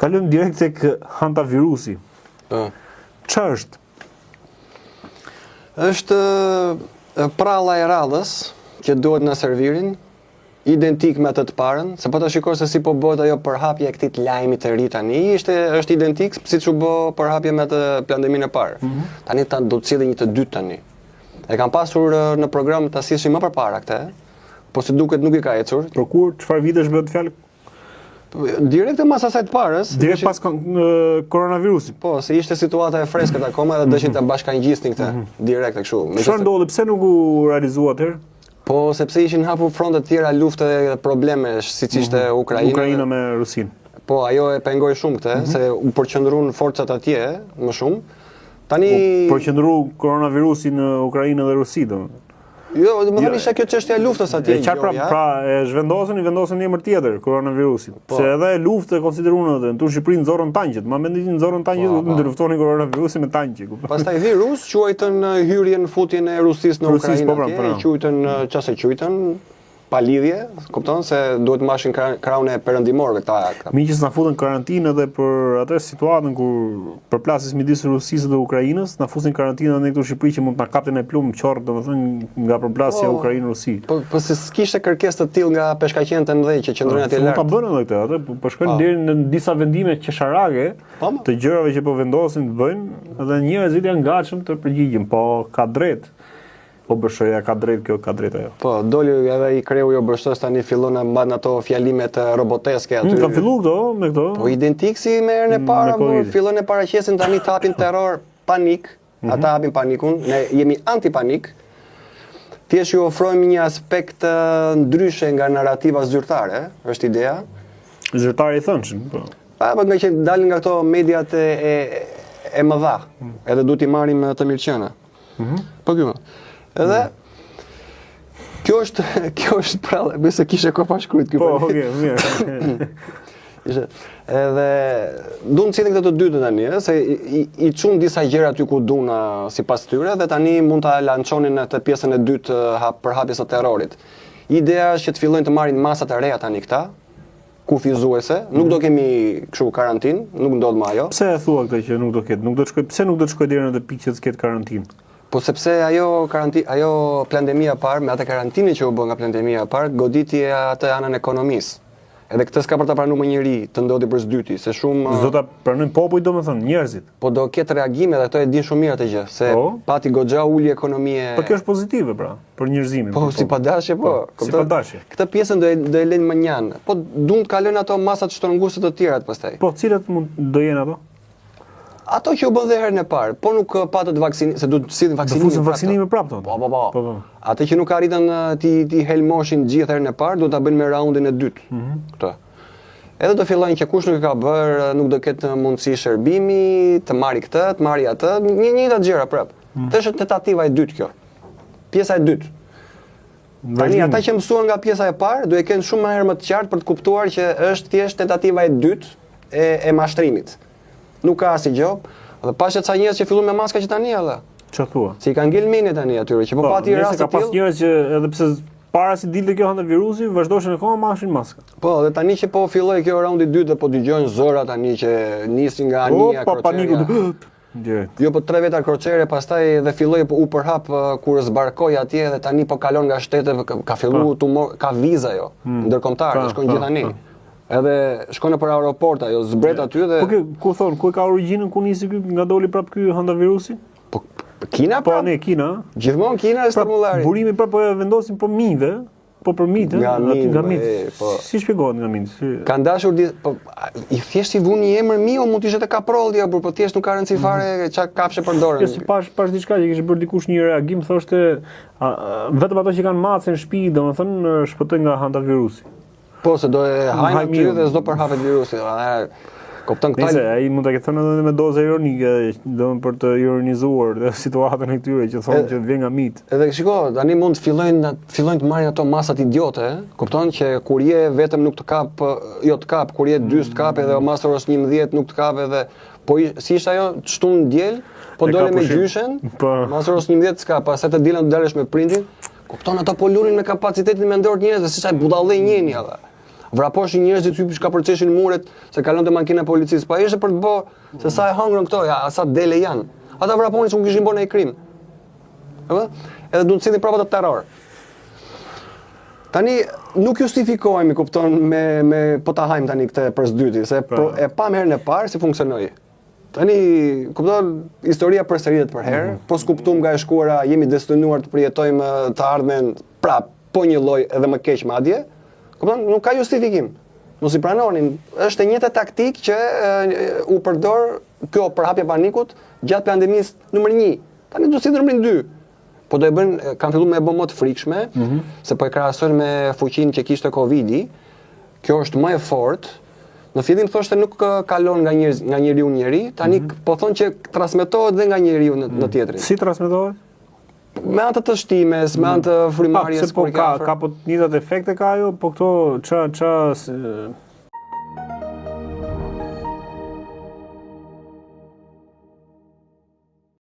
Kalojmë direkt tek hantavirusi. Po. Ça është? Është pralla e radhës që duhet na servirin, identik me atë të parën, se po ta shikosh se si po bëhet ajo përhapja e këtij lajmi të ri tani, ishte është identik siç u bë përhapja me atë pandeminë e parë. Mm -hmm. Tani ta do të sjellin një të dytë tani. E kanë pasur në program ta sjellin më përpara këtë, po si duket nuk i ka ecur. Por kur çfarë vitesh bëhet fjalë? Direkt mas asaj të parës. Direkt pas koronavirusit. Po, se ishte situata e freskët akoma dhe dëshin mm -hmm. ta bashkangjisnin këtë mm -hmm. direkt e kështu. Çfarë ndodhi? Pse nuk u realizua atëherë? Po, sepse ishin hapur fronte të tjera lufte dhe problemesh, siç ishte mm -hmm. Ukraina. Ukraina me Rusinë. Po, ajo e pengoi shumë këtë, mm -hmm. se u përqendruan forcat atje më shumë. Tani u përqendru koronavirusi në Ukrainë dhe Rusi, domethënë. Jo, domethënë jo, ishte kjo çështja e luftës atje. E qartë pra, pra e zhvendosën, i vendosën një emër tjetër koronavirusit. Po. Se edhe luftë e konsideruan atë. Në Shqipëri nxorrën tanqet, ma mendin që nxorrën tanqet, po, po. ndërluftonin koronavirusin me tanqe. Pastaj virus quajtën hyrjen futjen e Rusisë në Ukrainë po, pra, atje, pra. quajtën ça s'e quajtën pa lidhje, kupton se duhet të mbashin krahun e perëndimorëve këta. këta. Meqë na futën karantinë edhe për atë situatën kur përplasjes midis Rusisë dhe Ukrainës, na fusin karantinë edhe ne këtu në Shqipëri që mund të na kapte një plumb qorr, domethënë nga përplasja po, Ukrainë-Rusi. Po, po se s'kishte kërkesë të tillë nga peshkaqenët e mëdhenj që qëndrojnë po, atje lart. Mund ta bënë edhe këtë, atë, po, po shkojnë po. deri në disa vendime qesharake po, të gjërave që po vendosin të bëjnë, dhe njerëzit janë gatshëm të përgjigjen, po ka drejt. OBSH-ja ka drejt kjo, ka drejt ajo. Po, doli edhe i kreu i OBSH-s tani fillon të mban ato fjalimet roboteske aty. Mm, ka fillu këto me këto. Po identik si me herën e mm, parë, po fillon e paraqesin tani të hapin terror, panik, mm -hmm. ata hapin panikun, ne jemi antipanik. Thjesht ju ofrojmë një aspekt ndryshe nga narrativa zyrtare, është ideja. Zyrtare i thënshën, po. Pa, po nga që dalin nga këto mediat e e, e mëdha, mm. edhe duhet t'i marrim të mirëqena. Mm -hmm. Po kjo. Edhe mm. kjo është kjo është prallë, besoj kishe kohë pa shkruajt ky. Po, okay, mirë. Ishte edhe duan të sjellin këtë të dytën tani, ë, se i, i, i çun disa gjëra aty ku duan sipas tyre dhe tani mund ta lançonin atë pjesën e dytë të hap përhapjes së terrorit. Ideja është që të fillojnë të marrin masa të reja tani këta, kufizuese, nuk do kemi kështu karantinë, nuk ndodh më ajo. Pse e thua këtë që nuk do ketë? Nuk do të shkoj, pse nuk do të shkoj deri në atë pikë që të ketë karantinë? Po sepse ajo karanti, ajo pandemia e parë, me atë karantinën që u bë nga pandemia e parë, goditi atë anën e ekonomisë. Edhe këtë s'ka për ta pranuar më njeri të ndodhi për së dyti, se shumë S'do ta pranojnë popujt domethënë, njerëzit. Po do ketë reagime dhe ato e din shumë mirë atë gjë, se po. pati goxha ulje ekonomie. Po kjo është pozitive pra, për njerëzimin. Po, si pa dashje po, po si pa dashje. Këtë pjesën do e do e lënë mënjanë. Po duan të kalojnë ato masat shtrënguese të tjerat pastaj. Po cilat mund do jenë ato? Ato që u bën dhe herën e parë, po nuk patët vaksinim, se duhet të sillin vaksinimin. Do fusin vaksinimin prapë thonë. Po, po, po. Po, po. Atë që nuk arritën t'i t'i helmoshin gjithë herën e parë, do ta bëjnë me raundin e dytë. Mm -hmm. Këtë. Edhe do fillojnë që kush nuk e ka bërë, nuk do ketë mundësi shërbimi, të marri këtë, të marri atë, një njëjtat gjëra prap. Mm. Të është tentativa e dytë kjo. Pjesa e dytë. Tani ata që mësuan nga pjesa e parë, do e kenë shumë më herë më të qartë për të kuptuar që është thjesht tentativa e dytë e e mashtrimit. Nuk ka asnjë gjë. Dhe pashë ca njerëz që filluan me maska që tani edhe. Çfarë thua? Se i kanë ngel mendja tani atyre që po, po pati rast të tillë. Ka pas njerëz që edhe pse para se dilte kjo hantavirusi, vazhdoshin akoma mbashin maska. Po, dhe tani që po filloi kjo raundi i dytë dhe po dëgjojnë zëra tani që nisin nga anija po, paniku. Direkt. Jo, po tre veta kroçere, pastaj dhe filloi po u përhap kur zbarkoi atje dhe tani po kalon nga shtete, ka fillu po. tumor, ka viza jo, hmm. ndërkombëtare, shkon gjithani. Edhe shkon nëpër aeroport ajo, zbret aty dhe Po kë, ku thon, ku e ka origjinën, ku nisi ky, nga doli prap ky hantavirusi? Po Kina po ne Kina. Gjithmonë Kina është pra, mullari. Burimi prap po e vendosin po minjve, po për mitë, nga minjtë, nga mitë. Po. Si shpjegohet nga minjtë? Si... Kanë dashur di, po i thjesht i vunë një emër miu, mund të ishte kaprolli apo po thjesht nuk ka rëndësi mm. fare ça kafshë përdoren. Jo, si pash pash diçka që kishte bërë dikush një reagim thoshte a, a, vetëm ato që kanë mace në shtëpi, domethënë shpëtojnë nga hantavirusi. Po se do e hajnë aty dhe s'do përhapet virusi. Kupton këta. Nëse ai mund ta ketë thënë edhe me dozë ironike, domethënë për të ironizuar dhe situatën e këtyre që thonë që vjen nga mitë. Edhe shiko, tani mund të fillojnë fillojnë të marrin ato masat idiote, kupton që kur je vetëm nuk të kap, jo të kap, kur je dy të kap edhe mas orës 11 nuk të kap edhe po si ishte ajo shtunë diel, po dole me gjyshen, po. mas orës 11 s'ka, pastaj të dielën do dalësh me prindin. Kupton ata po lunin me kapacitetin mendor të njerëzve, si ça budallenj jeni ata. Vraposhin njerëzit hypshin kapërceshin muret se kalonte makina e policisë. Po ishte për të bërë se sa e hëngrën këto, ja, sa dele janë. Ata vraponin se nuk kishin bërë ndonjë krim. Ëh? Edhe duan të sjellin prapë atë terror. Tani nuk justifikohemi, kupton, me me po ta hajmë tani këtë për së dyti, se po, e pamë herën e parë si funksionoi. Tani, kupton, historia përsëritet përherë, mm -hmm. po s'kuptum nga e shkuara, jemi destinuar të përjetojmë të ardhmen prap, po një lloj edhe më keq madje. Kupton, nuk ka justifikim. Mos i pranonin, është e njëjta taktikë që e, u përdor kjo përhapja e panikut gjatë pandemisë numër 1. Tani do të sjellin numrin 2. Po do e bëjnë, kanë filluar me e bë më të frikshme, mm -hmm. se po e krahasojnë me fuqinë që kishte Covidi. Kjo është më e fortë. Në fillim thoshte nuk kalon nga njerëz nga njeriu në njeri, tani mm -hmm. po thonë që transmetohet dhe nga njeriu në, mm -hmm. në mhm. tjetrin. Si transmetohet? Me anë të tështimës, me anë të mhm. frymëmarrjes, po ka ka po të njëjtat efekte ka ajo, po këto ça ça.